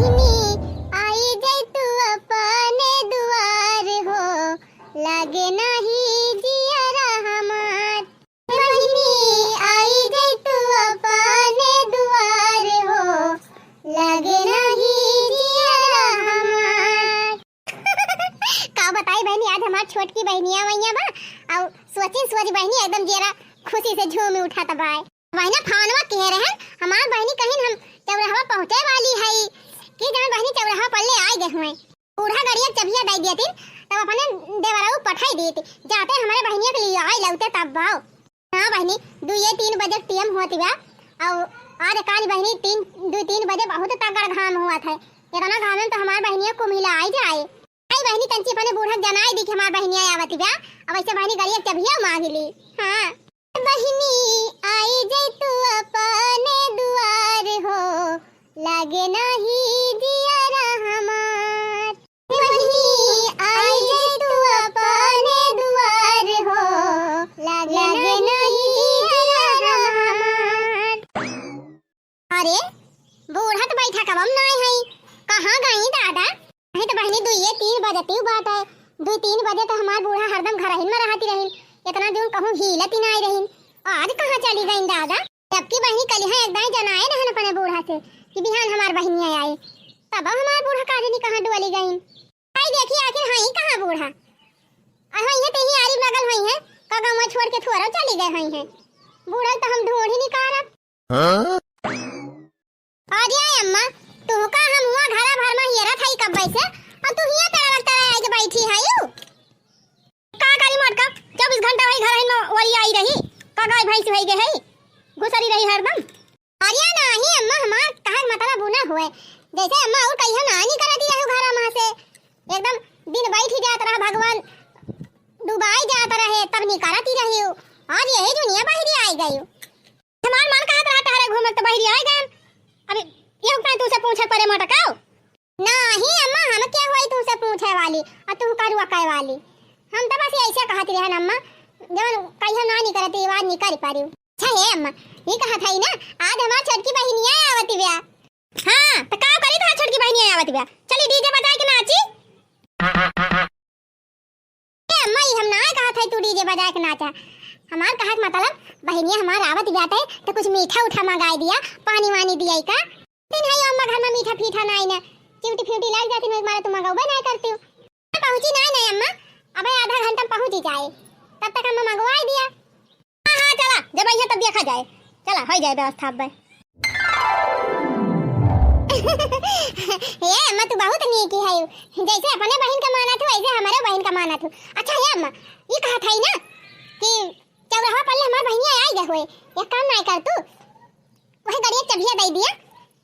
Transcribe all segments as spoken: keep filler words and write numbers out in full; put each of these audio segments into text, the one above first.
बहिनी, आई जाई तू अपने दुआर हो, लागे नाही जियरा हमार। बहिनी, आई जाई तू अपने दुआर हो, लागे नाही जियरा हमार। का बताई बहिनी, आज हमार छोटकी बहिनिया वहिया बा, अउ सोची सोच बहिनी एकदम जियरा खुशी से झूम उठत बाय। बहिना फोनवा किहे रहन, हमार बहिनी कहिन हम चौराहवा पहुँचे वाली हई, कि जवन बहिनी चौराहा पर ले आइ गए हुए। बूढ़ा गड़िया चबिया दइ दियतिन, तब अपने देवरऊ पठाई देती, जाते हमरे बहिनिया के लिए आई लौटे तब बाओ। हाँ बहिनी, दुइये तीन बजे टीएम होती बा, अउ आज काल बहिनी तीन, दुइ तीन बजे बहुत तगड़ घाम हुआ था, इतना घाम में तो हमार बहिनिया कुम्हिला आई जाए। आई बहिनी, तंची अपने बूढ़ा के जनाई दी कि हमार बहिनिया आवत बा। अब ऐसे बहिनी गड़िया चबिया मांग ली। हाँ। बहिनी, आई जाई तू अपने दुआर हो, लागे नाही जियरा हमार। बहिनी, आई जाई तू अपने दुआर हो, लागे नाही जियरा हमार। अरे, बूढ़ा तो बैठा कबम नाय है, कहाँ गई दादा? नहीं तो बहिनी, दुइये तीन बजती बात है, दुइ तीन बजे तो हमार बूढ़ा हरदम घरहिन में रहती रहिन, इतना दिन कहूँ हिलती नाय रहिन, आज कहाँ चली गई दादा? जबकि बहिनी कलिहा एक दाई जनाए रहन अपने बूढ़ा से कि बिहान हमार बहिनिया आई, तब हमार बूढ़ा का जानी कहाँ डोली गई। आई देखी आखिर हई कहाँ बूढ़ा, और हई है तेही आरी बगल हई है, का गाँव छोड़ के थोड़ा चली गए हई है, बूढ़ा तो हम ढूंढ ही निकारब। हाँ? अरे अम्मा, तू का हम हुआ घरा भर में हियरत हई कब्बे से, और तू हिया तड़वक तड़ाई के बैठी हई? का करी मोटका, चउबीस घंटा वही घर में ओरी आई रही, का गाय भैंस भई गए है, घुसरी रही हरदम। अरे नाही अम्मा, हमार कहे के मतलब उ ना हुए, जैसे अम्मा और कहियो ना निकरती रही घर में से, एकदम दिन बैठी जात रहा, भगवान डुबाई जात रहे, तब निकरती रही, और यही दुनिया बहिरी आई गई। हमार मन कहत रहा टहरे घूमे तो बहिरी आइ गए। अभी ये उपाय तुमसे पूछे परे मोटकाओ। नाही अम्मा, हम क्या होई तुमसे पूछे वाली, और तू करुआ कहे वाली। हम तो बस ऐसे कहत रहन अम्मा, जवन कहियो ना निकरती, ये बात निकर पारी। अच्छा हे अम्मा, ये कहत हई ना, आज हमार छोटकी बहिनिया आवत बिया। हाँ, तो का करी तो छोटकी बहिनिया आवत बिया? चली डीजे बजाए के नाची। ए अम्मा, ई हम ना कहत हई तू डीजे बजाए के नाचा। हमार कहे के मतलब, बहिनिया हमार आवत बाटे, तो कुछ मीठा उठा मंगाई दिया, पानी वानी दिया का। दिन है अम्मा, घर में मीठा फीठा नाई ना, चिवटी फीवटी लाग जाती ना, मारे तू मंगौबे ना करती हूँ। पहुँची नाई ना अम्मा, अबे आधा घंटा में पहुँची जाए, तब तक अम्मा मंगवाई दिया। हाँ, हाँ, चला, जब अइहे तब देखा जाए। चला, होइ जाए व्यवस्था अब। ए अम्मा, तू बहुत नीकी है, जैसे अपने बहिन का मानत हो, वैसे हमारे बहिन का मानत हो। अच्छा हे अम्मा, ये कहत हई ना कि चौराहा पर ले हमार बहिनिया आई गए हुए, एक काम ना कर तू, वही गड़िया चबिया दे दिया,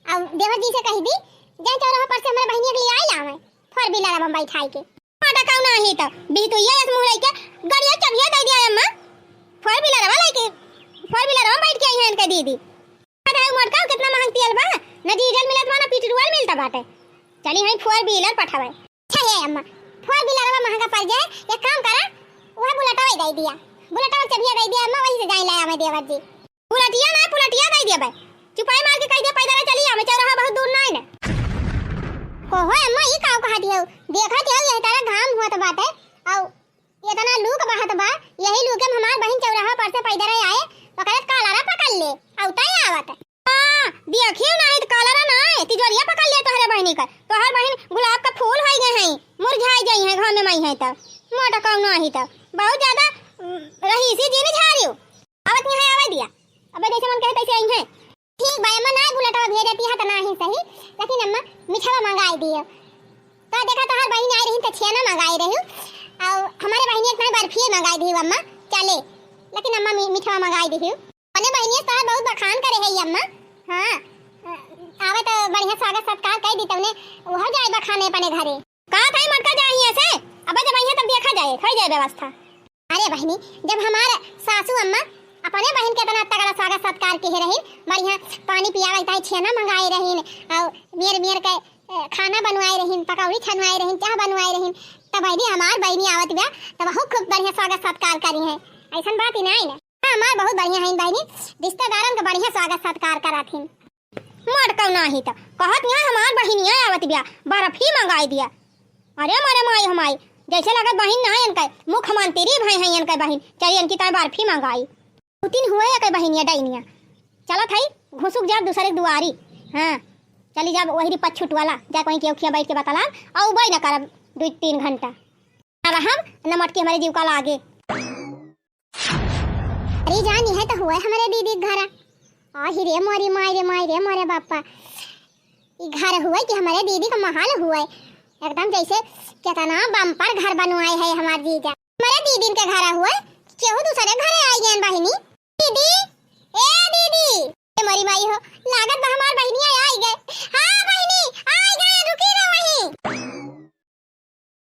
और देवर जी से कह दी, जाए चौराहा पर से हमारे बहिनिया के लिए आई लावे, four wheeler में बैठाई के। मोटकाऊ नाही तो, बिहतुइया यस मुँह लइके गड़िया चबिया दे दिया अम्मा। Four wheeler वाला के, four wheeler में बैठ के आई हैं इनके दीदी। अरे मोटकाऊ, कितना महंग तेल बा, न डीजल मिलत बा, न पेट्रोल मिलता बाटे। चली हई four wheeler पठावे। अच्छा हे अम्मा, four wheeler में महंगा पड़ जाए, एक काम करा, वह बुलेटवा दे दिया, बुलेटवा चबिया दे दिया अम्मा, वही से जाए लाए हमें देवर जी। पुलटिया ना, पुलटिया दे दिया बे। चुपाई मार के कह दे, "पैदल चली आवे, चौराहा बहुत दूर ना है ना।" हो, हो, अम्मा, ई काव कहा दियो? देखत हो, यह तारा घाम हुआ तो बाटे, और इतना लूक बहत बा, यही लूके में हमार बहिन चौराहा पर से पैदल आए, ओकरे कालरा पकड़ ले, अउता ही आवत। हाँ, देखियो ना, ई तो कालरा ना है, तिजोरिया पकड़ ले तोहरे बहिनी का। तोहर बहिन गुलाब का फूल होई गए हैं, मुरझाई गई हैं, घाम में मई हैं तो। मोटकाऊ नाही तो। बहुत ज्यादा, उम, रहीसी जी ने झारियो। आवत नहीं है, आवे दिया। अबे जैसे मन कहे तैसे आई हैं। ठीक बा अम्मा, ना बुलेटवा भेजती है तो ना ही सही, लेकिन अम्मा मिठवा मंगाई दियो। तो देखा तोहार बहिन आई रही तो छेना मंगाई रही, और हमारे बहिनी एक ना बर्फी मंगाई दी अम्मा, चले, लेकिन अम्मा मी-, मिठवा मंगाई दी। अपने बहिनी तोहार बहुत बखान करे है अम्मा। हाँ, आवे तो बढ़िया स्वागत सत्कार कर दी, तवने वो जाए बखाने अपने घरे। का थाई मटका जाए हियां से? अबे जब अइहे तब देखा जाए, होइ जाए व्यवस्था। अरे बहिनी, जब हमार सासू अम्मा अपने बहिन के इतना तगड़ा स्वागत सत्कार किहे रहिन, बढ़िया पानी पियावे ताई छेना मंगाए रहिन, और मेर मेर के, ए, खाना बनवाए रहिन, पकौड़ी छनवाए रहिन, चाह बनवाए रहिन, तब बहिनी हमार बहिनी आवत बा, तब बहुत खूब बढ़िया स्वागत सत्कार करी हैं। ऐसन बात ही नहीं ना। हाँ, हमार बहुत बढ़िया है बहिनी, रिश्तेदारन के बढ़िया स्वागत सत्कार करत हिन। मोटका नाही त कहत यहाँ हमार बहिनिया आवत बिया, बर्फी मंगाई दिया। अरे मोरे माई हो माई, जैसे लगत बहिन ना इनके, मुख्यमंत्री भई हैं इनके बहिन, चली इनकी ताई बर्फी मंगाई। दू तीन हुए एके बहिनिया डैनिया। चलत हई, घुसुक जाब दूसरे के दुआरी। हाँ, चली जाब वही पछुट वाला, जा कहीं केहू खिया बैठ के बतलाब, अउबे न करब दू तीन घंटा। न रहब, न मटकी हमरे जीव का लागे। अरे जान, इहे त हुए हमरे दीदी के घरा। आही रे मोरी माई रे माई रे मोरे बापा। ई घर हुए कि हमरे दीदी का महल हुए। एकदम जैसे केतना बम्पर घर बनवाए है हमार जीजा। हमरे दीदी के घर हुए, केहू दूसरे घरे आई गए बहिनी। दीदी, ए दीदी, ए मोरी माई हो, लागत बा हमार बहिनिया आई गए। हाँ बहिनी, आई गए, रुकी रहो वहीं।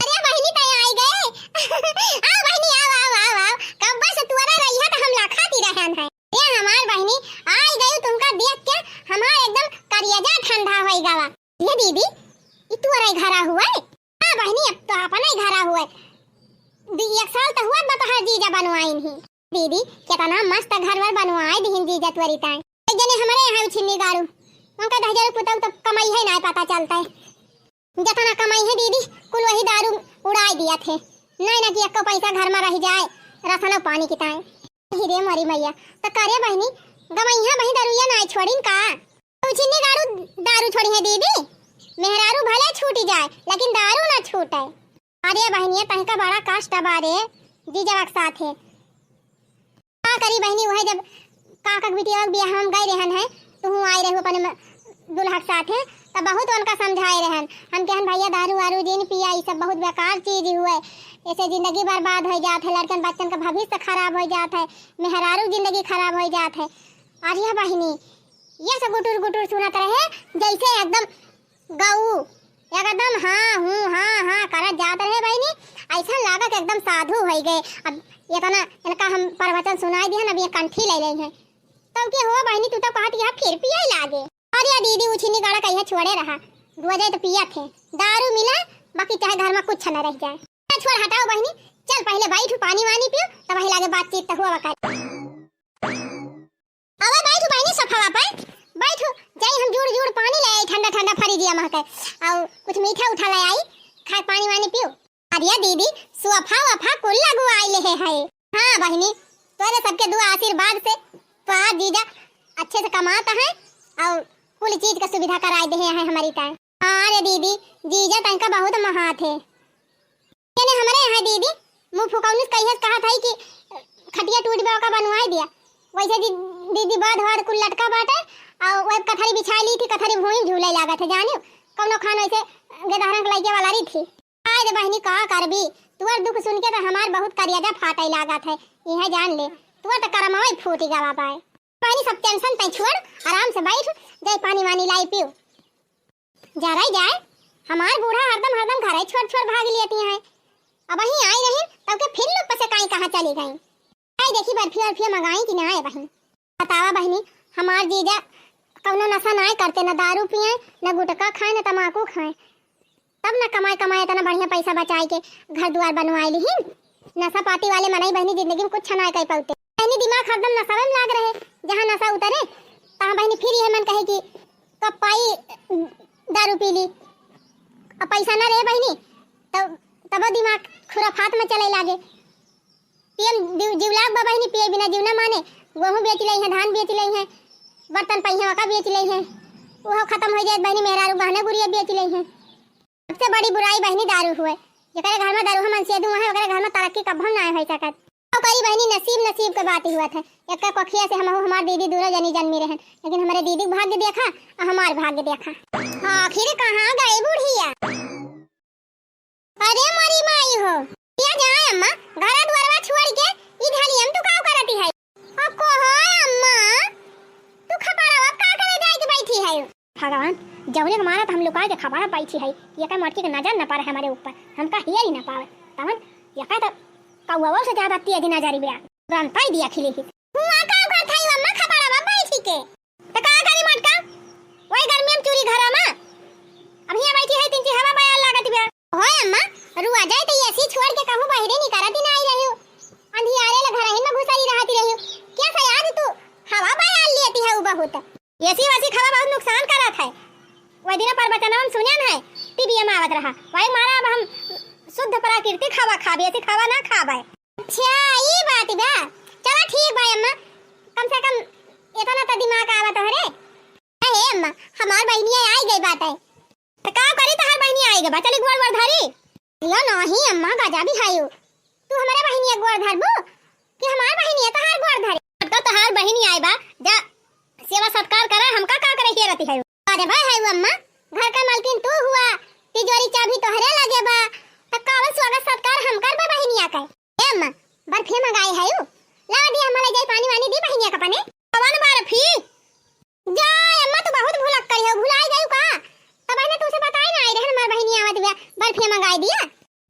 अरे बहिनी, तै आई गए। आओ बहिनी, आओ, आओ, आओ, आओ। कब्बे से तुअरे रही है तो हम लाखाती रहन है। ए हमार बहिनी, आई गई तुमका देख के हमार एकदम करियजा ठंडा होई गवा। ये दीदी, ई तुअरे घरा हुए? हाँ बहिनी, अब तो अपने घरा हुए। दू एक साल तो हुआ बा तोहार जीजा बनवाइन ही। दीदी, केतना मस्त घर वर बनवाए दिहिन जीजा तुअरी ताई। एक जने हमरे यहाँ उछिन्नी गारू, उनका दहिजरू पुतऊ तो कमाई है ना पता चलता है। जतना कमाई है दीदी, कुल वही दारू उड़ाए दिया थे। नहीं ना कि एको पैसा घर में रह जाए, राशन पानी की ताई। ही रे मोरी मैया, त करे बहिनी, गवैया बही दरुइया नाय छोड़िन का? उछिन्नी गारू दारू छोड़ी है दीदी, मेहरारू भले छूटी जाए, लेकिन दारू ना छूटे। अरे बहिनिया, तनिका बड़ा कष्ट बा रे, जीजवा के साथे। का करी बहिनी, उहे जब काका के बिटिया के बियाह में गए रहन है, तुहू आए रहू अपने म-, दुल्हा के साथे, तब बहुत उनका समझाए रहन। हम कहन, "भैया, दारू वारू जिन पिया, ई सब बहुत बेकार चीज हुए, ऐसे जिंदगी बर्बाद हो जात है, लड़कन बच्चन का भविष्य खराब हो जात है, मेहरारू जिंदगी खराब हो जात है।" अरे बहिनी, ये सब गुटुर गुटुर सुनत रहे, जैसे एकदम गऊ एकदम हाँ, हूँ, हाँ, हाँ करत जात रहे बहिनी। ऐसा लागा कि एकदम साधु होई गए। अब इतना इनका हम प्रवचन सुनाई दिहन, अब ये कंठी ले लेई हैं। तब के हो बहिनी, तू तो कहत यहाँ फिर पिए लागे। अरे दीदी, उछिन्नी गाड़ा कहिया छोड़े रहा, रोजे तो पिया थे, दारू मिला, बाकी चाहे घर में कुछ न रह जाए। छोड़ हटाओ बहिनी, चल पहले बैठू, पानी वानी पियो, तब वही लागे बातचीत तो हुआ कर। अबे बैठू बहिनी सोफावा पे, बैठू, जाई हम जूड़ जूड़ पानी ले आई, ठंडा ठंडा फ्रिजिया महके, और कुछ मीठा उठा ले आई, खाए पानी वानी पियो। अरे दीदी, सोफा वोफा कुल लगवाई ले है। हाँ बहिनी, तोरे सबके दुआ आशीर्वाद से तोहार जीजा अच्छे से कमाता है और कुल चीज का सुविधा कराई दे है हमारी ताई। हाँ रे दीदी, जीजा तनका बहुत महात है। एने हमरे यहाँ दीदी, मुँह फुकौनी से कहिए से कहा था कि खटिया टूट बा, ओका बनवाई दिया। वैसे दी-, दीदी बाध वाध कुल लटका बाटे, और वह कथरी बिछा ली थी, कथरी भूमि में झूले लागत है, जानियो, कौनो खान वैसे गेदहरन के लइके वाला रही थी। आय रे बहिनी, का करबी, तुअर दुख सुन के तो हमार बहुत करियाजा फाटे लागत है, यह जान ले, तुअर तो करमवे फूटी गवा पाए। बहिनी, सब टेंशन तै छोड़, आराम से बैठ, जाए पानी वानी लाई पियो। जराई जाए, हमार बूढ़ा हरदम, हरदम घरे छोड़, छोड़ भाग लेती हैं। अबहीं आई रही, तब के फिर लोग पसे काई कहाँ चली गई। आई देखी, बर्फी वर्फिया मंगाई कि ना आए बहिन? बतावा बहिनी, हमार जीजा कौनो नशा नाय करते, न दारू पिए, न गुटखा खाए, न तमाकू खाए। तब न कमाए, कमाए इतना बढ़िया पैसा बचाए के घर दुआर बनवाए लिहिन। नशा पाती वाले मनई बहिनी जिंदगी में कुछ ना कर पाते। बहिनी दिमाग हरदम नशा में लाग रहे, जहाँ नशा उतरे, तहाँ बहिनी फिर यह मन कहे कि कब पाई दारू पी ली। अब पैसा ना रहे बहिनी, तब, तब दिमाग खुराफात में चले लागे। पियम दिव-, जीव लाग बा बहिनी, पिए बिना जीव ना माने। गेहूँ बेच लई है, धान बेच लई है, बर्तन पहिया का बेच लई है, वो खत्म हो जाए बहिनी, मेहरारू गहना गुरिया बेच लई है। सबसे बड़ी बुराई बहिनी दारू हुए। जेकरे घर में दारू हम अंसिया धुआं है, ओकरे घर में तरक्की कब्बो ना हो सकत। तो करी बहिनी, नसीब, नसीब के बात ही हुआ था। एक कोखिया से हमहू हमार दीदी दूनो जनी जन्मी रहन, लेकिन हमारे दीदी के भाग्य देखा और हमार भाग्य देखा। आखिर कहाँ गई बुढ़िया? अरे मोरी माई हो, या जाए अम्मा, घरा दुआरवा छोड़ के ई घलियम तू काव करती है? अब को हो अम्मा, तू खपड़वा का करे जाए के बैठी है? भगवान, जौने के मारा त हम लुका के खपड़ा बैठी है, ये का मटकी के नजर न पड़े हमारे ऊपर, हमका हियर ही न पावे। तवन ये का तो कौवा से ज्यादा तेज नजर बिया, तुरंत ही दिया खिली ही। हुआ का करत है अम्मा खपड़वा बैठी के? त का करी मटका? वही गर्मी में चूरी घरा में। अब हियां बैठी है, तीन ची हवा बयार लागत बिया। होय अम्मा, रुआ जाए त एसी छोड़ के कहूँ बाहरे निकरत ही ना आई रही हो। अंधियारे ले घर ही में घुसरी रहती रही हो। क्या सा आज तू हवा बयार लेती है उ बहुत? एसी वेसी हवा बहुत नुकसान करत है। बिना प्रवचनवा में सुने न है, टीवी में आवत रहा। वही मारा अब हम शुद्ध प्राकृतिक हवा खाबे, ऐसी हवा ना खाबे। अच्छा, ई बात बा। चला ठीक बा अम्मा, कम से कम इतना तो दिमाग आवा तोहरे। अरे अम्मा, हमार बहिनिया आई गई बात है। तो का करी, तोहार बहिनिया आई गई बा, चली गोड़ वोड़ धरी। यो नहीं अम्मा, गजा भी है यू। तू हमारे बहिनिया गोड़ धरबू कि हमार बहिनिया तोहार गोड़ धरी? अब तो तोहार बहिनी आई बा, जा सेवा सत्कार करे, हमका का करे के रहती है? अरे भाई है वो अम्मा, घर का मालकिन तू हुआ, तिजोरी चाबी तोहरे लगे बा, त कावन स्वागत सत्कार हम करबा बहिनिया के? ए अम्मा, बर्फी मंगाई है यू, ला दी, हम ले जाई पानी वानी दी बहिनिया का पने। कवन बर्फी? जा अम्मा, तू बहुत भुलक्कड़ हो, भुलाई गई का? तब है ना तुमसे बताई ना आई रहन, हमार बहिनिया आवत बिया, बर्फी मंगाई दिया।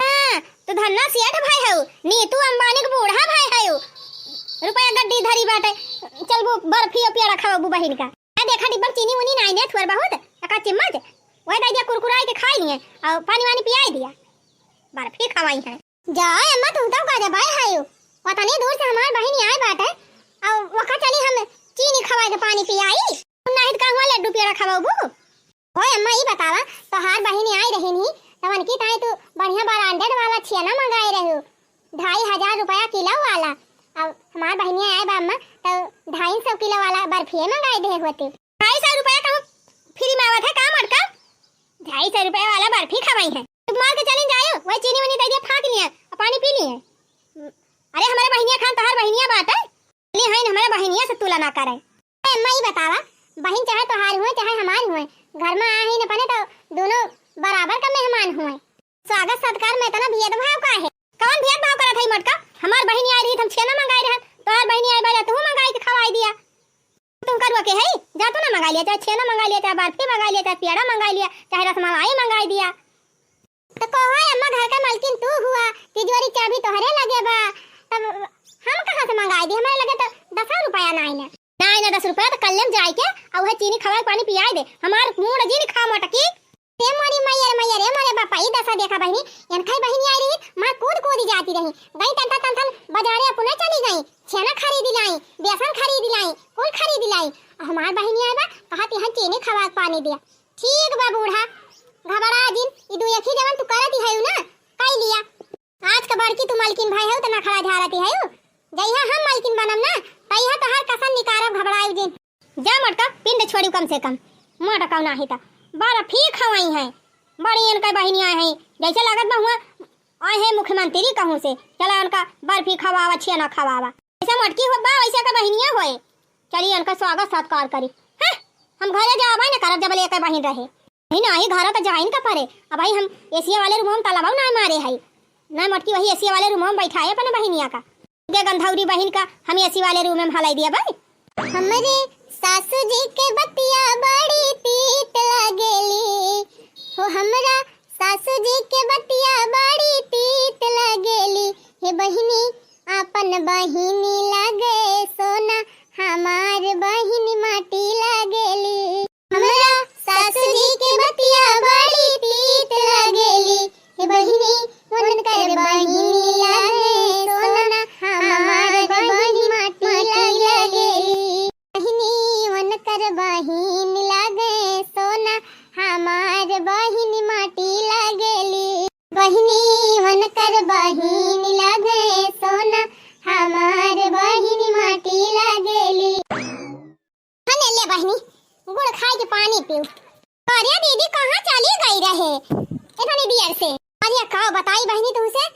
हाँ, तू धन्ना सेठ भाई हऊ, नीतू अंबानी के बूढ़ा भाई हऊ। रुपया गड्डी धरी बाटे, चलबू बर्फी और पेड़ा खवाबू बहिन का। आ देखा डिब्बा में चीनी उनी नाई ने, थोड़ बहुत, एका चिम्मच, वही दे दिया कुरकुराई के खाई लिए, और पानी वानी पियाई दिया, बर्फी खवाई है। जा अम्मा, तू तो गजब है हऊ, पता नहीं दूर से हमार बहिन आई बाटे, और वका चली हम चीनी खवाई के पानी पियाई, नहीं तो कहूँ लड्डू पेड़ा खवाबू। ओए अम्मा, ई बतावा, तोहार बहिनी आई रही नी, तवन की ताई तू बढ़िया branded वाला छेना मंगाए रहू, ढाई हजार रुपया किलो वाला। अब हमार बहिनिया आए बा अम्मा, तो ढाई सौ किलो वाला बर्फिए मंगाए दे होती। ढाई सौ रुपया कहूँ फ्री में आवत है का मटका? ढाई सौ रुपया वाला बर्फी खवाई है। तू मार के चली जायो, वही चीनी वनी दे दिया, फाँक लिए, और पानी पी लिए। अरे हमारे बहिनिया खान तोहार बहिनिया बाटे, चली हाँ हमारे बहिनिया से तुलना करे। ए, अम्मा, ई बतावा, बहिन चाहे तोहार हुए, चाहे हमार हुए, घर में आ ही न पने तो दोनों बराबर का मेहमान हुए। स्वागत सत्कार में इतना भेदभाव का है? कौन भेदभाव करत है मटका? हमार बहिनी आई रही, हम छेना मंगाए रहन, तोहार बहिनी आई बाजा, तू मंगाई के खवाई दिया। तुम करुआ के है, जा तू ना मंगा लिया, चाहे छेना मंगा लिया, चाहे बर्फी मंगा लिया, चाहे पेड़ा मंगा लिया, चाहे रसमलाई मंगा दिया। तो कहो अम्मा, घर का मालकिन तू हुआ, तिजोरी चाबी तोहरे लगे बा, तब हम कहाँ से मंगाई दी? हमारे लगे तो दस रुपया नाई ना। नाई ना दस रुपया तो कल्ले में जाए के, और वह चीनी खवाए पानी पियाए दे। हमार मूड जी नहीं खा मटकी। ए मोरी मैया रे मैया रे मोरे बापा, ई दशा देखा बहिनी, एनका ही बहिनी आई रही, मार कूद कूद जाती रही। गई तनथन तनथन बाजारे अपने चली गई, छेना खरीद लाई, बेसन खरीद लाई, कुल खरीद लाई। और हमार बहिनी आई बा, कहा ती हम चीनी खवा के पानी दिया। ठीक बा बूढ़ा, घबरा जिन, ई दू एक ही जवन तू करत ही हयू ना, कई लिया। आज का बड़की तू मलकिन भाई हऊ, त नखरा झारत ही हऊ। जइहा हम मलकिन बनम ना, तइहा तोहार कसन निकारब, घबरायू जिन। जा मटका, पिंड छोड़ियो कम से कम। मटका नाही त बर्फी खवाई है। बड़ी इनका बहिनी आए हैं, जैसे लागत बा हुआ आए हैं मुख्यमंत्री कहूँ से। चला उनका बर्फी खवावा, छेना खवावा। जैसे मटकी हो बा, वैसे का बहिनिया होए। चली उनका स्वागत सत्कार करी। हैं? हम घरे जाबे न करब, जब ले एके बहिन रहे। नहीं, नहीं, घर तो जाइन का परे। अब भाई हम एसिया वाले रूम में तालाबा ना मारे है। ना मटकी वही एसिया वाले रूम में बैठाए अपने बहिनिया का। गे गंधौरी बहिन का हम एसी वाले रूम में हलाई दिया भाई। हमरे सासू जी के बतिया बड़ी तीत लगेली, हो हमरा सासू जी के बतिया बड़ी तीत लगेली। हे बहिनी, आपन बहिनी लागे सोना, हमार बहिनी माटी लगेली। हमरा सासू जी के बतिया बड़ी तीत लगेली। हे बहिनी, उनकर बहिनी लागे सोना, हमार बहिनी माटी लगेली। बहिनी, उनकर बहिनी लागे सोना, हमार बहिनी माटी लगेली। बहिनी, उनकर बहिनी लागे सोना, हमार बहिनी माटी लगेली। हने ले बहिनी, गुड़ खाए के पानी पीऊ। अरे दीदी, कहाँ चली गई रहे इतनी देर से? अरे का बताई बहिनी तुमसे,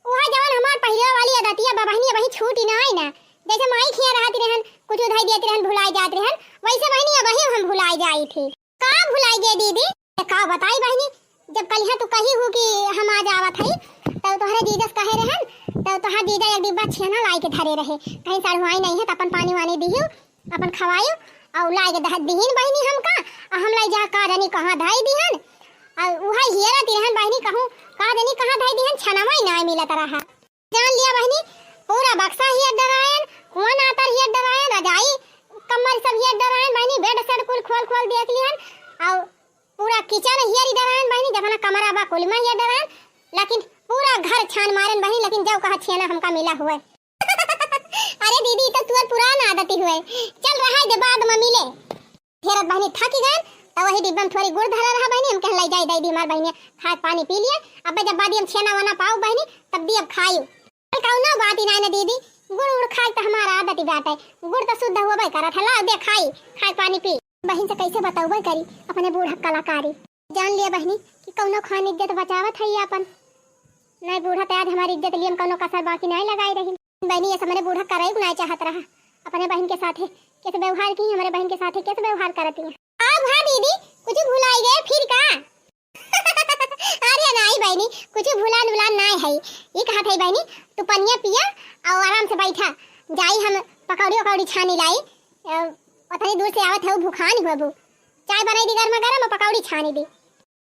वह जवन हमार पहिरवा वाली आदतिया बा बहिनी, अबही छूटी ना आई ना। जैसे माई खिया रहती रहन, कुछ उधाई देती रहन, भुलाई जाती रहन, वैसे बहिनी अबही हम भुलाई जाई थी। का भुलाई गए दीदी? तो का बताई बहिनी, जब कल यहाँ तू कही हूँ कि हम आज आवत हई, तब तोहरे जीजा से कहे रहन, तब तोहार जीजा एक डिब्बा छेना लाई के धरे रहे, कहीं सड़ुआई नहीं है, तो अपन पानी वानी दिहियो, अपन खवायो, और लाई के दह दिहिन बहिनी हमका, और हम लाई जा का जानी कहाँ धई दिहन, और उहे हियरा तिरहन बहिनी कहूँ का जानी कहाँ धई दिहन, छेनवा ही ना मिलत रहा। जान लिया बहिनी, पूरा बक्सा हियर डरायन, कुआं नातर हियर डरायन, रजाई, कम्बल सब हियर डरायन बहिनी, बेड सेड कुल खोल खोल देख लिहन, और पूरा किचन हियर डरायन बहिनी, जतना कमरा बा कुल में हियर डरायन, लेकिन पूरा घर छान मारन बहिनी, लेकिन जब कहा छेना हमका मिला हुए। अरे दीदी, ई तो तुअर पुरान आदती हुए, चल रहा है दे बाद में मिले। हेरत बहिनी थकी गयन, तो वही डिब्बा में थोड़ी गुड़ धरा रहा बहिनी, हम कहन लइ जाई, दइ दी हमार बहिनी, खाए पानी पी लिए। अब जब बाद हम छेना वाना पाऊ बहिनी, तब दी अब खाई। कौनो बात ही नाई ना दीदी, गुड़ उड़ खाए तो हमार आदत ही बाटे, गुड़ तो शुद्ध होबे करत है। ला दे खाई, खाए पानी पी। बहिन से कैसे बतौबे करी अपने बूढ़ा कलाकारी। जान लिया बहिनी कि कौनो खान इज्जत बचावत है ये अपन। नहीं बूढ़ा तो आज हमारी इज्जत लिए कौनो कसर बाकी नहीं लगाई रही। बहिनी, ये हमरे बूढ़ा करे को नहीं चाहत रहा। अपने बहिन के साथे कैसे व्यवहार की, हमरे बहिन के साथे कैसे व्यवहार करती है। हाँ भा दीदी, कुछ भुलाई गए फिर का? अरे नहीं बहिनी, कुछ भुलान उलान नहीं है। ये कहा था बहिनी, तू पनिया पिया और आराम से बैठा, जाई हम पकौड़ी वकौड़ी छानी लाई। अ, उतनी दूर से आवत है, भूखान हो बू। चाय बनाई दी गर्मा गर्म और पकौड़ी छानी दी।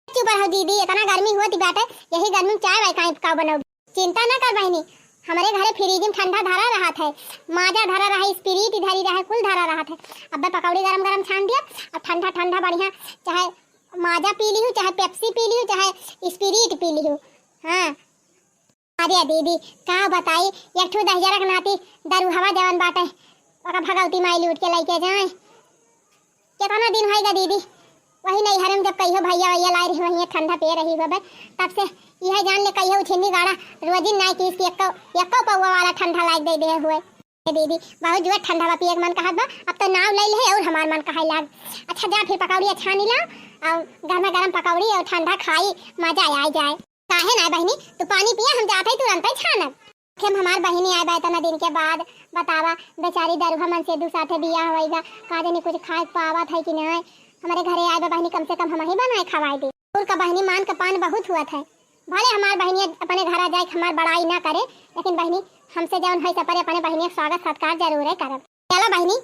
चुप रहो दीदी, इतना गर्मी होती बाटे, यही गर्मी में चाय वाय काहे का बनाओ? चिंता ना कर बहिनी, हमरे घरे फ्रिज में ठंडा धरा रहत है, माजा धरा रहा, स्पिरिट धरी रहा, कुल धरा रहत है। अब्बे पकौड़ी गरम गरम छान दिया, अब ठंडा ठंडा बढ़िया, चाहे माजा पी लिहू, चाहे पेप्सी पी लिहू, चाहे स्पिरिट पी लिहू। हाँ, अरे दीदी, का बताई, एक ठो दहिजरा के नाती दरुहवा जवन बाटे, ओका भगवती माई लूट के लइके जाए। केतना दिन होइगा दीदी, वही नैहरे में जब कहियो भैया वैया लाए रही, वही ठंडा पिए रही होबे, तब से यह जान ले कहियो उछिन्नी गाड़ा रोजिन नाई कीस कि एक्को, एक्को पौवा वाला ठंडा लाइके दे दे हुए। ए दीदी, बहुत जुआ ठंडा बा, पिए के मन कहत बा, अब तो नाव ले ले और हमार मन कहाई लाग। अच्छा जा फिर पकौड़ी छानी लाओ, और गरमा गरम पकौड़ी और ठंडा खाई, मजा आ जाए। काहे ना बहिनी, तू पानी पिया, हम जात हई तुरंत ही छानब। फिर हमार बहिनी आए बा इतना दिन के बाद, बतावा, बेचारी दरुहा मन से दू साथे बियाह होइगा, का जानी कुछ खाए पावत है कि नहीं। हमारे घरे आए बा बहिनी, कम से कम हम ही बनाए खवाए दे। उनका बहिनी मान का पान बहुत हुआ था, भले हमार बहिनी अपने घर आ जाए, हमार बड़ाई ना करे, लेकिन बहिनी हमसे जौन है सपरे अपने बहिनी के स्वागत सत्कार जरूर है करब। चला बहिनी,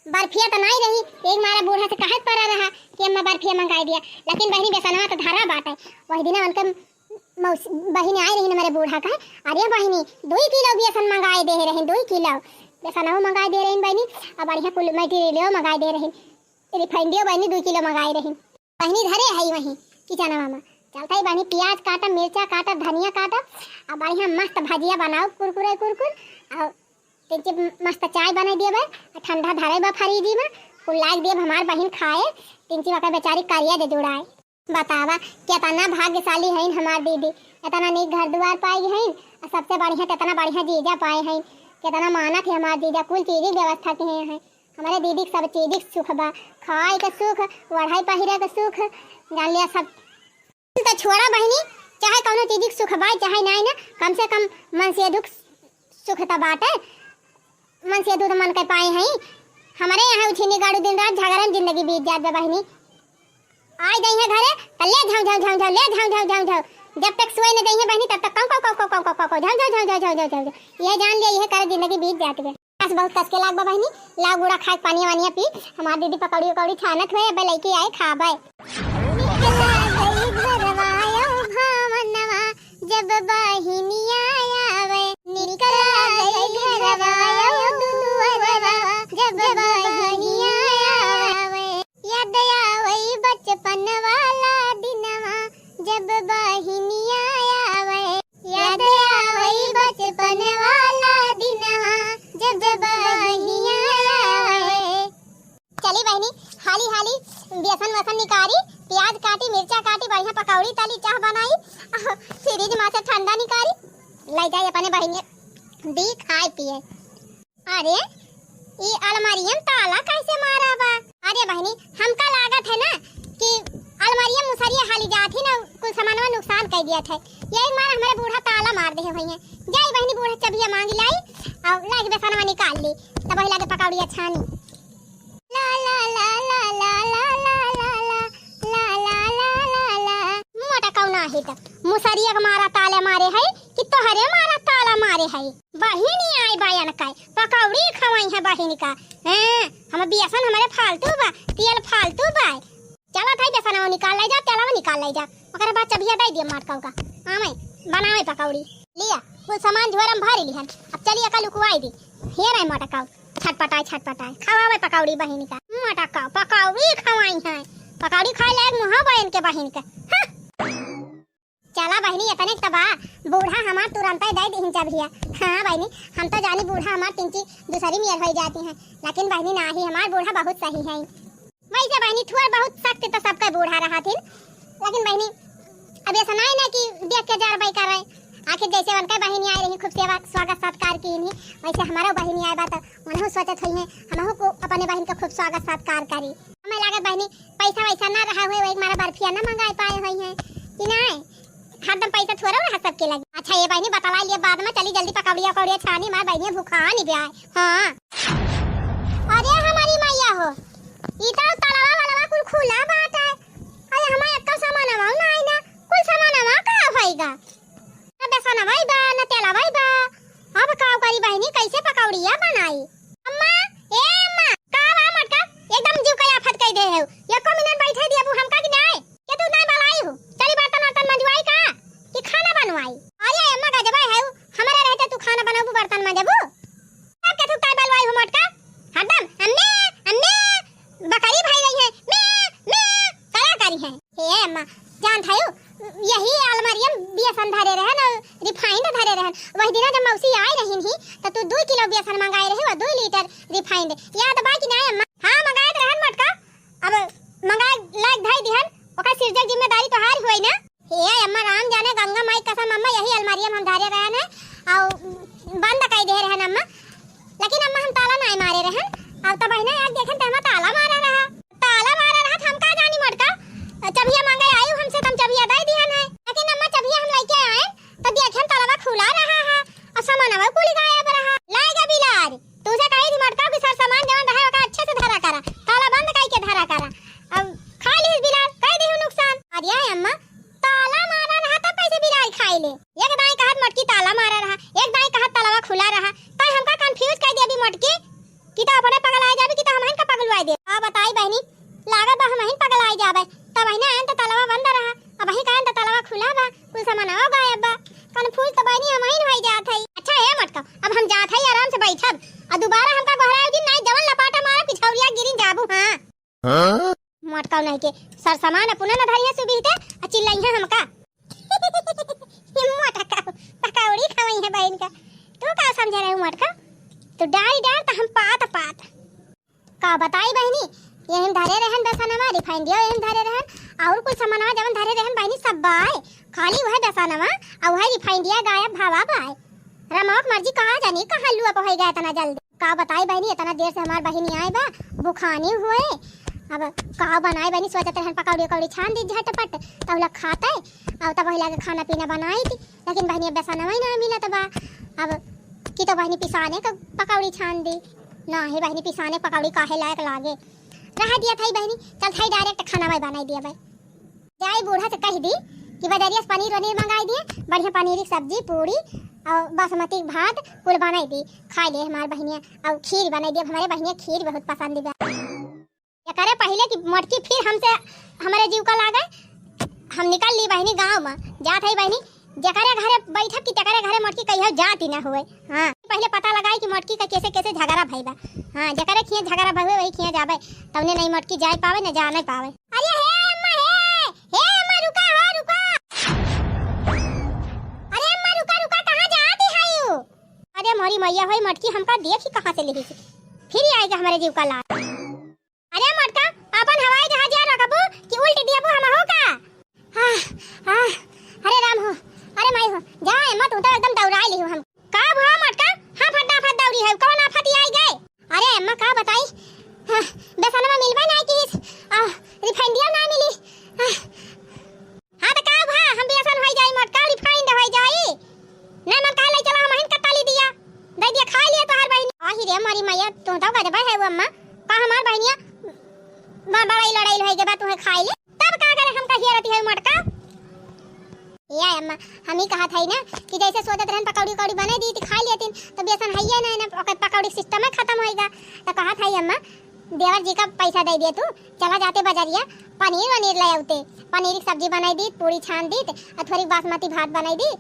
बर्फिया तो नहीं रही, एक मारा बूढ़ा से कहत पड़ा रहा कि अम्मा बर्फिया मंगाई दिया, लेकिन बहिनी बेसनवा तो धरा बाटे। वही दिन उनके मौस-, बहिनी आई रही हमारे बूढ़ा का, अरे बहिनी, दुई किलो बेसन मंगाई दे रही, दुई किलो बेसनवा मंगाई दे रही बहिनी, अब बढ़िया कुल मटेरियलो मंगाई दे रही, रिफाइंडियो बहिनी दुई किलो मंगाई रही। बहिनी धरे है वहीं किचनवा में, चलता ही बहिनी प्याज काटा, मिर्चा काटा, धनिया काटा, अब बढ़िया मस्त भजिया बनाओ कुरकुरे कुरकुर, और तिनची मस्त चाय बनाई दिए बा, आ ठंडा धरे बा फ्रिज में, कुल लाग दिए हमार बहिन खाए, तिनची वका बेचारी करिया दे जुड़ाए। बतावा, केतना भाग्यशाली हईन हमार दीदी, इतना नीक घर दुआर पाई हईन, आ सबसे बढ़िया, केतना बढ़िया जीजा पाए हईन, केतना मानत है हमार जीजा, कुल चीज की व्यवस्था किए हैं। हमारे दीदी के सब चीज के सुख बा, खाए के सुख, ओढ़ाई पहिरे के सुख, जान लिया सब तो छोड़ा बहिनी, चाहे कौनो चीज के सुख बा, चाहे नाई ना, कम से कम मन से दुख सुख त बाटे, मन से दुख मन के पाए हैं। हमरे यहाँ उछिनी गाड़ू दिन रात झगड़न जिंदगी बीत जात बा बहिनी। आइ जाई है घरे, त ले झाँव, झाँव, झाँव, झाँव, ले झाँव, झाँव, झाँव, झाँव। जब तक सोए न जाई है बहिनी, तब तक कौ, कौ, कौ, झाँव, झाँव, झाँव, झाँव। ये जान लिया, ये करे जिंदगी बीत जात बा। प्यास बहुत कस के लाग बा बहिनी, लाओ गुड़ा खाए, पानी वानिया पी। हमार दीदी पकौड़ी उकौड़ी छानत हुए, अब लइके आए खाबे। निकला गई घरवा यो भावनवा, जब बहिनिया आवे। निकला गई घरवा यो दुअरवा, जब बहिनिया आवे। याद आवई बचपन वाला दिनवा, जब बहिनिया आवे। याद आवई बचपन वाला दिनवा, जब बहिनिया आवे। चली बहिनी, हाली हाली बेसन वसन निकारी, प्याज काटी, मिर्चा काटी, बढ़िया पकौड़ी तली, चाह बनाई, फ्रिज में से ठंडा निकारी, ले जाई अपने बहिनी दी खाए पिए। अरे, ई अलमारिया में ताला कैसे मारा बा? अरे बहिनी, हमका लागत है ना कि अलमारिया मुसरिया हाली जात ही ना, कुल सामानवा नुकसान कर दिया था। यही मारा हमारे बूढ़ा ताला मार दे हुई हैं। जाई बहिनी, बूढ़ा चबिया मांगी लाई और लाके बेसनवा निकाल ली, तब वही लाके पकौड़िया छानी। ला ला ला ला ला ला ला ला ला ला ला ला ला ला। मोटा कौना है त मुसरिया के मारा ताले मारे है कि तोहरे मारा ताला मारे है? बहिनी आई बा इनका, पकौड़ी खवाई है बहिन का। हैं, हम बेसन हमारे फालतू बा, तेल फालतू बा। चला थाई बेसनवा निकाल ले जा, तेलवा निकाल ले जा, ओकरे बाद चबिया दे दिए मार का। आवे बनावे पकौड़ी। लिया, कुल सामान झोरा में भर लिहन। अब चलिए का लुकवाई दी। हे रे मोटकाऊ, छटपटाए, छटपटाए, खवावे पकौड़ी बहिन का। मोटकाऊ, पकौड़ी खवाई है। पकौड़ी खाए लायक मुँह बहन के बहिन के। हाँ। चला बहिनी, इतने त बा, बूढ़ा हमार तुरंत ही दे दिहिन चबिया। हाँ बहिनी, हम तो जानी बूढ़ा हमार तिनची दूसरी मेर हो जाती हैं, लेकिन बहिनी नाही, हमार बूढ़ा बहुत सही है। वैसे बहिनी, थोड़ बहुत सख्त तो सबके बूढ़ा रहत हिन, लेकिन बहिनी, अब ऐसा नहीं ना कि देख के जरबई करे। आखिर जैसे उनके बहिनी आई रही, खूब सेवा, स्वागत सत्कार कीन ही, वैसे हमारो बहिनी आए बा तो उनहु सोचत होइहैं, हमहू को अपने बहिन के खूब स्वागत सत्कार करी। हमें लागत बहिनी, पैसा वैसा ना रहा हुए, वही हमारा बर्फिया ना मंगाए पाए होइहैं कि नहीं। हरदम पैसा थोड़ा रहा सबके लगे। अच्छा ये बहिनी, बतला लिए बाद में, चली जल्दी पकौड़िया उकौड़िया छानी, हमार बहिनिया भूखा नहीं ब्याय। हाँ। अरे हमारी मैया हो, ई तो तलवा वलवा कुल खुला बाटे। अरे हमार एक्का सामानवा ना आई ना, कुल सामानवा का होइगा? ना बेसनवा बा, ना तेलवा बा। अब का करी बहिनी, कैसे पकौड़िया बनाई? अम्मा, ए अम्मा, का बा मोटका? एकदम जीव के आफत कई दे है। एको मिनट बैठे दिया बू हमका कि नाय? के तू नाय बलाई हो? चली बर्तन वर्तन मंजवाई का? कि खाना बनवाई? अरे अम्मा गजबा है, हमरा रहते तू खाना बनाबू, बर्तन मंजबू? अब के तू काय बलवाई हो मोटका? हरदम अम्मे, अम्मे, बकरी भई रही है, म्या, म्या, करा करी है। हे अम्मा, जानत हयू, यही अलमारिया में बेसन धरे रहन और refined धरे रहन। वही दिना जब मौसी आई रही ही, तो तू दो किलो बेसन मंगाए रहे, वो दो लीटर refined। याद बा कि नाय अम्मा? हाँ, मंगाए तो रहन मोटका, अब मंगाए लायक धई दिहन, ओकर सिरजक जिम्मेदारी तोहार हुई ना। हे अम्मा, राम जाने गंगा माई कसम अम्मा, यही अलमारिया में हम धरे रहन है और बंद कई दे रहन अम्मा। लेकिन अम्मा हम ताला नाय मारे रहन। अब तो बहिना यार देखन ते अम्मा ताला मारा रहा। ताला मारा रहा तो हम का जानी मोटका। चबिया मांगे आई हमसे तो हम चबिया दे दिहन है। लेकिन अम्मा चबिया हम लेके आए तो देखन तलवा खुला रहा है और सामानवा कुल गायब रहा। लाएगा बिलार। तुझे कही थी मोटका कि सर सामान जवन रहे ओका अच्छे से धरा करा, ताला बंद कई के धरा करा। अब खा ली बिलार, कई दी नुकसान। अरे अम्मा, ताला मारा रहा तब कैसे बिलार खाई ले? एक दाई कहत मोटकी ताला मारा रहा, एक दाई कहत तलवा खुला रहा। तै हमका confuse कई दे अभी मोटकी, कि तो अपने पगलाए जाबे कि तो हमहन का पगलवाए दे। का बताई बहिनी, लागत बा हमहिन पगलाए जाबे। तब बहिना आयन तो तलवा बंद रहा, अब वही कहन तो तलवा खुला बा, कुल सामानवा गायब बा। Confuse तो बहिनी हमहिन होई जात हई। अच्छा हे मोटका, अब हम जात हई, आराम से बैठब, और दोबारा हमका गोहराए दिन नाई जवन लपाटा मारब कि छौरिया गिरिन जाबू। हाँ। हाँ? मोटका नहीं के सर सामान अपना न धरिया सुबीते, आ चिल्लइहा हमका। ये मोटका पकौड़ी खवई है बहिन का। तू का समझे रहे मोटका? तू डारी डार तो हम पात पात। का बताई बहिनी, यही में धरे रहन बेसनवा, refined-इया यही में धरे रहन, और कुल सामानवा जवन धरे रहन बहिनी सब बाय, खाली वह बेसनवा और वह refined-इया गायब भवा बाय। रमवा के मर्जी कहाँ जानी कहाँ लुआ पहुँच गया इतना जल्दी। का बताई बहिनी, इतना देर से हमार बहिनी आए बा, भुखानी हुए। अब का बनाई बहिनी, सोचत रहन पकौड़ी उकौड़ी छान दी झटपट, तब लोग खाते, और तब वही लगे खाना पीना बनाई थी। लेकिन बहिनी अब बेसनवा ही ना मिलत बा। अब की तो बहिनी पिसाने का पकौड़ी छान दी। ना ही बहिनी पिसाने पकौड़ी काहे लायक लागे। रह दिया था बहिनी, चल था direct खाना वही बनाई दिया भाई। जाई बूढ़ा से कह दी कि बजरिया से पनीर वनीर मंगाई दिए, बढ़िया पनीर की सब्जी, पूरी और बासमती भात कुल बनाई दी, खाई ले हमार बहिनिया। और खीर बनाई दी, अब हमारे बहिनिया खीर बहुत पसंद बा। एकरे पहिले कि मोटकी फिर हमसे, हमरे जीव का लागे, हम निकल ली बहिनी गाँव में, जात है बहिनी, जेकरे घरे बैठब कि तेकरे घरे मोटकी कहियो जात ही ना हुए। हाँ, पहिले पता लगाई कि मोटकी का कैसे कैसे झगड़ा भई बा। हाँ, जेकरे खिया झगड़ा भई हुए वही खिया जाबे, तौने नहीं मोटकी जाए पावे न जाने पावे। अरे हे अम्मा हे, हे अम्मा रुका हो रुका। अरे अम्मा रुका रुका, कहाँ जात है यू? अरे मोरी मैया होई मोटकी हमका देख ही कहाँ से लेही से। फिर ही आएगा हमारे जीव का लाल। अरे मोटका, अपन हवाई जहाजिया रखबू कि उल्ट दियबू हमहू का? हाँ, हाँ, अरे राम हो, अरे माई हो, जा अम्मा, तू तो एकदम दौड़ाई लिहू हम। का भा मोटका, हाँ फटा फट दौड़ी है, कौन आफत आई गए? अरे अम्मा का बताई, हाँ, बेसनवा मिलबे नहीं किस, आ, refined-इया ना मिली, हाँ, हाँ, तो का भा, हम बेसन होई जाई मोटका, refined होई जाई। नहीं मन कहा ले चला, हमहिन कट्टा ली दिया, दे दिया, खा लिया तोहार बहिनी। आही रे मोरी मैया, तू तो गजबा है वो अम्मा, का हमार बहिनिया ब-, बड़ाई लड़ाई होई के बाद तुम्हें खाई ले, तब का करे हम कहिए रहती है मोटका। ए अम्मा, हम ही कहा था ना कि जैसे सोचत रहन पकौड़ी उकौड़ी बने दी थी, खा लेती, तो बेसन है ये नहीं ना, ओकर पकौड़ी system ही खत्म होएगा। तो कहा था अम्मा, देवर जी का पैसा दे दिए तू, चला जाते बजरिया, पनीर वनीर ले आउते, पनीर की सब्जी बनाई दी, पूरी छान दी, और थोड़ी बासमती भात बनाई दी,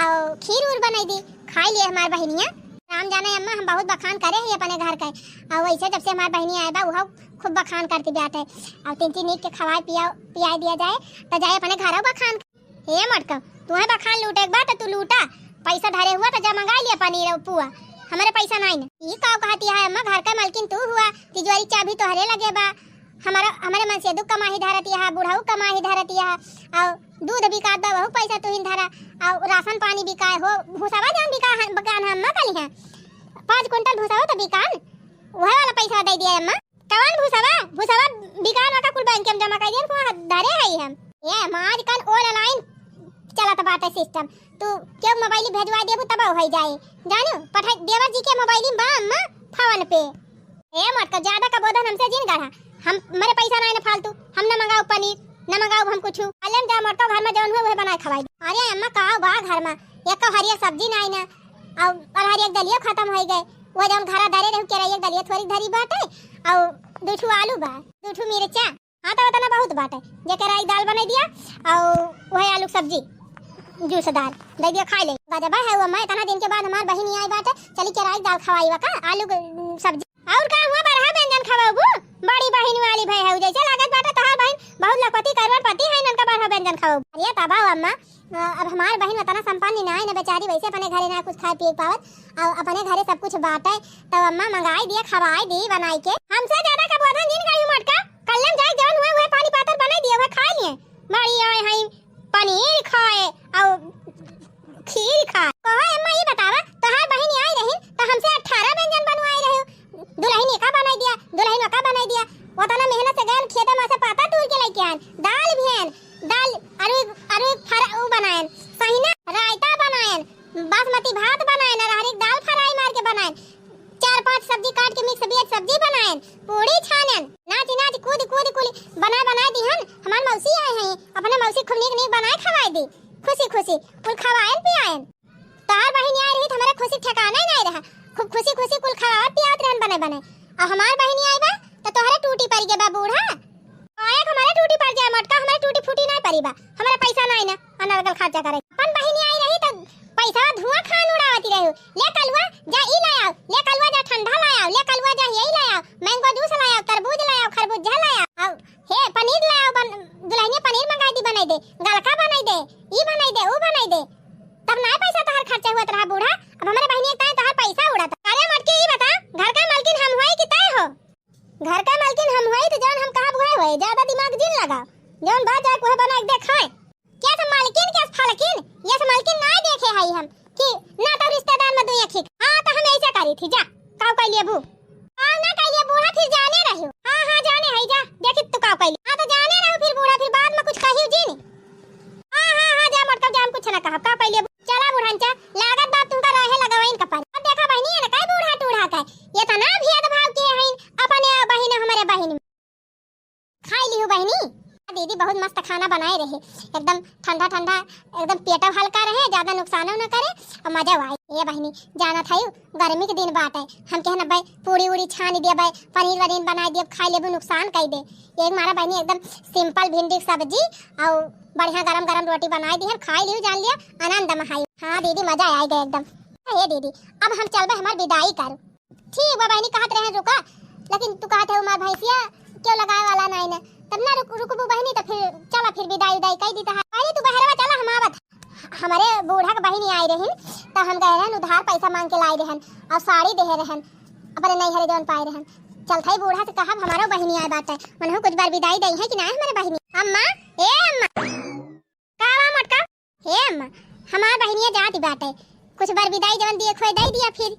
और खीर उर बनाई दी, खाई लिए हमार बहिनिया। राम जाने अम्मा, हम बहुत बखान करे ही अपने घर के, और वैसे जब से हमार बहिनी आए बा, उहो खूब बखान करती बात है, और तीन तीन नीक के खवाए पिया, पियाए दिया जाए, तो जाए अपने घरों बखान। हे मटका, तुहे बखान लूटे के बा त तू लूटा, पैसा धरे हुआ त जा मंगा लिया पनीर और पुआ, हमरे पैसा नाई न। ई का कहती है अम्मा, घर का मालकिन तू हुआ, तिजोरी चाबी तोहरे लगे बा, हमारा, हमरे मनसेदू कमाही धरतिया है, बुढ़ऊ कमाही धरतिया है, और दूध बिकात बा, वहू पैसा तुहिन धरा, और राशन पानी बिकाए हो, भूसवा जौन बिका है, बिकान हम ना कली हैं, पाँच कुंटल भूसवा तो बिकान, वह वाला पैसा दे दिया अम्मा। कवन भूसवा? भूसवा बिकान का कुल बैंक में जमा कर दिया, वहाँ धरे है हम। ये अम्मा, आजकल online चलत बाटे system, तू केहू मोबाइल भेजवा देबू तब हो जाए, जानू, पठाई देवर जी के मोबाइल में बा अम्मा, फोन पे। ए मोटका, ज्यादा का बोधन हमसे जिन गढ़ा। हम, हमरे पैसा नाई ना फालतू, हम ना मंगाऊ पनीर, ना मंगाऊ हम कुछ। अलेम जा मोटका, घर में जौन हुए वह बनाए खवाई। अरे अम्मा, का बा घर में? एक हरियर सब्जी नाई ना, और, और हरियर दलियो खत्म हो गए। वो जौन घरा धरे रहू केरा एक दलिया थोड़ी धरी बाटे, और दू ठू आलू बा, दू ठू मिर्चा। हाँ, तो उतना बहुत बाटे, जे केरा एक दाल बनाई दिया, और वह आलू के सब्जी, जूसदार दे दिया, खाई ले। गजबा है वो अम्मा, इतना दिन के बाद हमार बहिन आई बाटे, चली केरा एक दाल खवाई वा का, आलू के, उम, सब्जी। और का हुआ, बरहा व्यंजन खवाबू? बड़ी बहिन वाली भई है, जैसे लागत बाटे तोहार बहिन बहुत लखपति करोड़पति है, इनका बरहा व्यंजन खवाबू। अरे तब आओ अम्मा, अ, अब हमार बहिन उतना संपन्न ना है ना बेचारी, वैसे अपने घरे ना कुछ खाए पिए के पावत, और अपने घरे सब कुछ बाटे, तो अम्मा मंगाई दिए, खवाई दी बनाई के। हमसे ज्यादा का बोधन जिन गढ़ू मोटका, कल्ले में जाए जौन हुए, वह पानी पातर बनाई दिए, वह खाई लिए। बड़ी आए हैं पनीर खाए और खीर खाए। कहो अम्मा, ये बतावा, तोहार बहिन आई रही तो हमसे अठारह व्यंजन बनवाए रहे हो। दुल्हन एका बनाई दिया, दुल्हन ओका बनाई दिया। उतना मेहनत से गए खेते में से पाता तूर के लेके आए, दाल भी है, दाल आलू, आलू फरा-, उ बनाए, सहिना रायता बनाए, बासमती भात बनाए, अरहर के दाल फ्राई मार के बनाए, चार पांच सब्जी काट के mix veg सब्जी बनाएन, पूड़ी छानेन, नाच नाच कूद कूद कुल बनाए बनाए दिहन। हमार मौसी आए हैं, अपने मौसी खूब नीक नीक बनाए खवाए दी, खुशी खुशी कुल खवाएन पियाएन। तोहार बहिनी आई रही तो हमारे खुशी ठिकाना ही नहीं रहा, खूब खुशी खुशी कुल खवावत पियावत रहन बने बने। और हमार बहिनी आई बा तो तोहरे टूटी पड़ गए बा बूढ़ा। काहे के हमारे टूटी पड़ जाए मोटका, हमारे टूटी फूटी नहीं पड़ी बा, हमारे पैसा नहीं ना अनर्गल खर्चा करे। अपन बहिनी आई रही तो पैसा धुआं खान उड़ावती रही। ले कलुआ जा ई ले आओ, ले कलुआ जा ठंडा ले आओ, ले कलुआ जा यही ले आओ, mango juice ले आओ, तरबूज ले आओ, खरबूजा ले आओ, आओ, हे पनीर ले आओ, बन-, दुल्हनिया पनीर मंगाई दी बनाई दे, गलका बनाई दे, ई बनाई दे, ऊ बनाई दे। तब ना पैसा तोहर खर्चा हुआ रहा बूढ़ा, अब हमारे बहिनी ताए तोहर पैसा उड़ाता। अरे मोटकी ई बता, घर का मालकिन हम हुई कि तय हो? घर का मालकिन हम हुई तो जौन हम कहा बुआ हुए, ज्यादा दिमाग जिन लगा, जौन बात जाए वह बना के देखाए। क्या तो मालकिन, क्या फलकिन, ये तो मालकिन ना देखे हई हम कि ना तो रिश्तेदार में दुई अखिक। हाँ, तो हम ऐसे करी थी, जा, काव कर लिए बू। हाँ, ना कर लिए बूढ़ा, फिर जाने रही। हाँ, हाँ, जाने हई, जा, देखी तू काव कर लिए। हाँ, तो जाने रहो फिर बूढ़ा, फिर बाद में कुछ कही जिन। हाँ, हाँ, हाँ, जा मोटका, जा, हम कुछ ना कहब, काव कर लिए बू। चला बुढ़नचा, लागत बात तुमका रहे लगवाइन का परी। अब देखा बहिनी, ये ना काहे बूढ़ा टूढ़ा का, ये तो ना भेदभाव के हईन, अपने बहिन, हमरे बहिन में। खाई लिहू बहिनी। दीदी बहुत मस्त खाना बनाए रहे, एकदम ठंडा ठंडा, एकदम पेटो हल्का रहे, ज्यादा नुकसानो न करे और मजा आए। ये बहिनी, जानत है गर्मी के दिन बाटे, हम कहन अब्बे पूड़ी उड़ी छान दिए, अब्बे पनीर वनीर बनाए दिए, खाई लेबू नुकसान कर दे। एक मारा बहिनी एकदम simple भिंडी के सब्जी और बढ़िया गरम गरम रोटी बनाए दिहन, खाई लिहू, जान लिया, आनंद महाई। हाँ दीदी, मजा आ गया एकदम। हे दीदी, अब हम चलबे हमार विदाई कर। ठीक बा बहिनी, कहत रहे रुका, लेकिन तू कहत है हमार भैंसिया क्यों लगाए वाला नहीं ना, तब ना रुक, रुकबू बहिनी, तो फिर चला फिर विदाई उदाई कह दी। तो पहले तू बहरवा चला, हम आवत। हमारे बूढ़ा के बहिनी आई रही, तो हम गए रहन उधार पैसा मांग के लाई रहन और साड़ी देहे रहन, अपने नैहरे जौन पाए रहन। चलत है बूढ़ा से कहब हमारो बहिनी आए बाटे, उन्हों कुछ बार विदाई दई है कि ना हमारे बहिनी। अम्मा, ए अम्मा, का बा मोटका? हे अम्मा, हमार बहिनिया जात बाटे, कुछ बर विदाई जवन दिए खोए दे दिया फिर।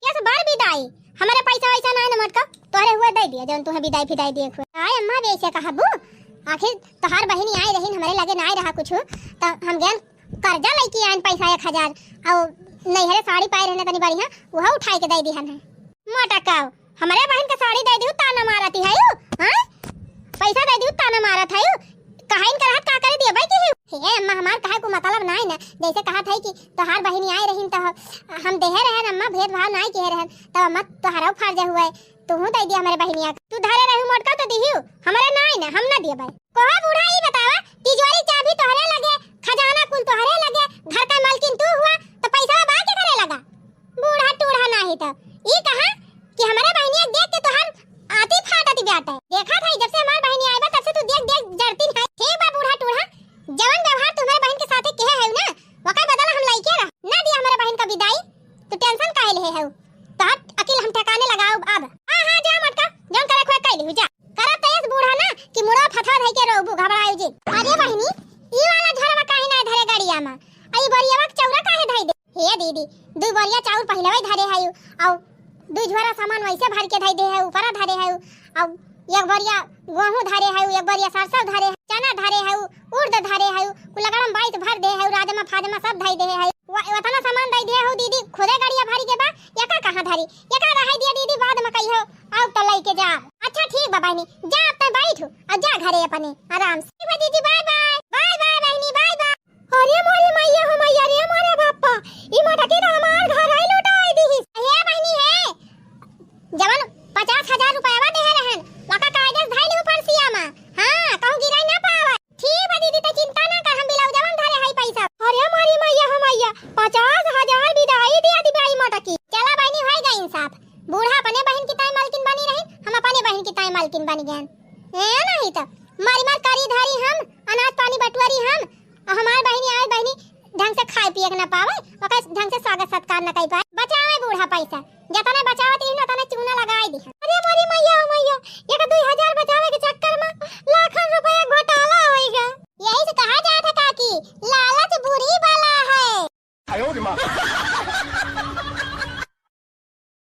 कैसे बर विदाई? हमारे पैसा वैसा ना है ना मोटका, तोहरे हुए दे दिया जवन तुम्हें विदाई फिदाई दिए खोए। आय अम्मा, अब ऐसे कहबू, आखिर तोहार बहिनी आई रही, हमारे लगे ना रहा कुछ, तो हम गए कर्जा लेके आए पैसा एक हजार, और नैहरे साड़ी पाए रहने तनी बढ़िया, वह उठाई के दे दिहन है। मोटका, हमरे बहिन के साड़ी दे दिहू, ताना मारत है यू, हाँ? पैसा दे दिहू, ताना मारत है यू। कहाइन कर हाथ का करे दिया भाई की? हे अम्मा, हमार कहे को मतलब नाई ना, जैसे कहत है कि तोहार बहिनी आए रहीन तो हम देहे रहन अम्मा, भेदभाव नाई किए रहन, तब अम्मा तोहरा फर्ज हुए, तू दे दिया हमरे बहिनिया। तू धरे रहू मोटका तो दिहू, हमरे नाई ना, हम ना दिए भाई। कोहा बूढ़ा, ई बतावा, तिजोरी चाबी तोहरे लगे, खजाना कुल तोहरे लगे, घर का मालकिन तू हुआ, तो पैसा बा के करे लगा? बूढ़ा टूढ़ा नाही तो ई कहा कि हमरे बहिनिया देख के तोहार आती फाटत बाटे। देखा था जब से हमार बहिनी आई बा तब से तू देख देख जरती है। ठीक बा बूढ़ा टूढ़ा, जवन व्यवहार तुम्हारे बहिन के साथे किहे है ना, वकर बदला हम लइके रह ना दिया हमरे बहिन का विदाई। तू tension काहे ले है? तोहार अकिल हम ठिकाने लगाओ अब। हाँ हाँ जा मोटका, जौन करे खोए कैली जा। करब आयो जी। अरे बहिनी, ई वाला झोरवा काहे ना धरे गड़िया मा? आ ई बोरियावा के चौरा काहे धई दे? हे दीदी, दुई बोरिया चाउर पहिलवे धरे हयू, अउ दुई झोरा सामान वैसे भर के धई दे है, ऊपरा धरे हयू, अउ एक बोरिया गोहूँ धरे हयू, एक बोरिया सरसों धरे, चना धरे हयू, उर्द धरे हयू, कुल गरम बाइत भर दे हयू, राजमा फाजमा सब धई दे हयू। व-, वतना सामान धई दे हयू दीदी, खुदे गड़िया भरी के बा, एका कहाँ धरी? एका रहाई दिया दीदी, बाद मा कहियो, आउ त लइके जा। अच्छा ठीक बा बहिनी, जा अब तै बैठ, अउ जा घरे अपने आराम से। ठीक बा दीदी, बाय बाय। बाय बाय बहिनी, बाय बाय। अरे मोरी मैया हो मैया रे, मोरे बापा, ई मोटकी त हमार घर ही लुटाई दिहिस। हे बहिनी हे, जवन पचास हजार रुपयावा देहे रहन, वका कायदे से धइल हूँ परसिया मा। हाँ, कहूँ गिराई ना पावे। ठीक बा दीदी, त चिंता ना कर, हम ब्लाउजवा मा धरे हई पैसा। अरे मोरी मैया हो मैया, पचास हजार बिदाई दिया दी बाई मोटकी। चला बहिनी, होई गई इंसाफ। बूढ़ा अपने बहिन की ताई मालकिन बनी रही, हम अपने बहिन की ताई मालकिन बनी गयन। ए नहीं त मारी मार करी धरी हम, अनाज पानी बटुअरी हम, अउ हमार बहिनी आए बहिनी ढंग से खाए पिए के ना पावे, ओकर ढंग से स्वागत सत्कार ना कई पाए। बचावे बूढ़ा पैसा, जतने बचावत रही ना, तने चूना लगाई दी। अरे मोरी मैया,